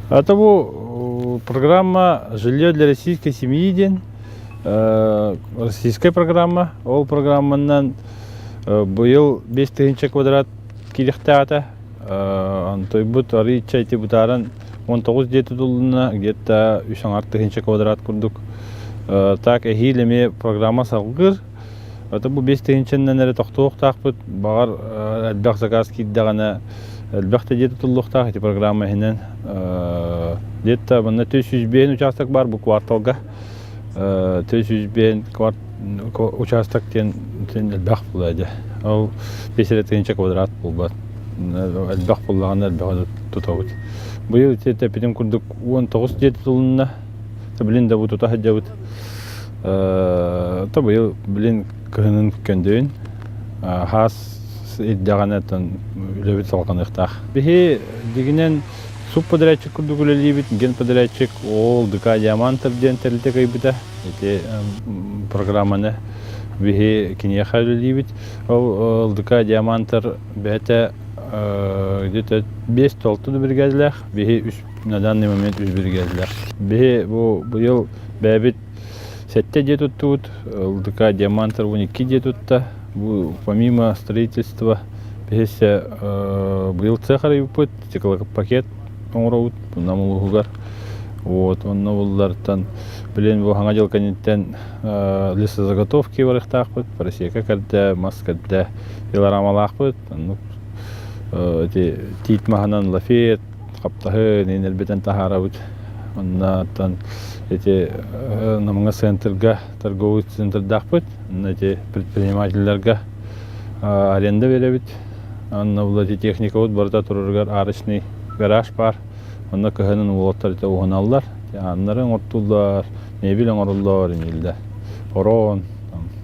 Это бу программа «Жилье для российской семьи» диэн российская программа. Ол программанан быйыл 5000 квадрат киириэхтээх Онтойбут арыычча ити бытааран 19 дьиэ тутулунна, где-то үс аҥар тыһыынча квадрат курдук. Так эһиил эмиэ программа салгыыр. Это бу 5 тыһыынчаннан эрэ тохтуохтаахпыт. Баҕар элбэх заказ киирдэҕинэ элбэх да дьиэ тутуллуохтаах ити программа иһинэн. Где-то манна 405 участок бар бу кварталга. 405 участок диэн элбэх буолла дьэ. Ол 5 тыһыынча квадрат буолбат. Элбэх буоллаҕына элбэҕи тутабыт. Быйыл ити эппитим курдук 19 дьиэ тутулунна. Билин да бу тута сылдьабыт. То быйыл билин кыһынын көндөйүн хаас ирдэҕинэ үлэбит салҕаныахтаах. Биһи дьиҥинэн субподрядчик курдук үлэлиибит, генподрядчик ол ДК Диамантов диэн тэрилтэ кыайбыта. Ити программаны биһи киниэхэ үлэлиибит. Ол ЛДК Диамантар бэйэтэ где-то 5-6 биригээдэлээх, биһи үс на данный момент үс биригээдэлээх. Биһи бу быйыл бэйэбит сэттэ дьиэ туттубут, ЛДК Диамантар 12 дьиэ тутта. Бу помимо строительства биһиэхэ быйыл цех арыйбыппыт, стеклопакет оҥоробут Нам улууһугар. Вот, онно буллартан, билин бу хаҥа дьыл кэнниттэн лесозаготовки барыахтаахпыт, просека кэрдэ, мас кэрдэ пилорамалаахпыт, оннук ити тиит маһынан лафет, хаптаһы элбэтэн таһаарабыт. Оннуттан ити Намҥа центрга, торговый центрдаахпыт, онно ити предпринимателлэргэ аренда биэрэбит. Онно була ити техникабыт барыта турарыгар арочный гараж баар. Онно кыһынын уолаттар ити уһаналлар, ааннары оҥортууллар, мебель оҥороллор иниллэр. Орон.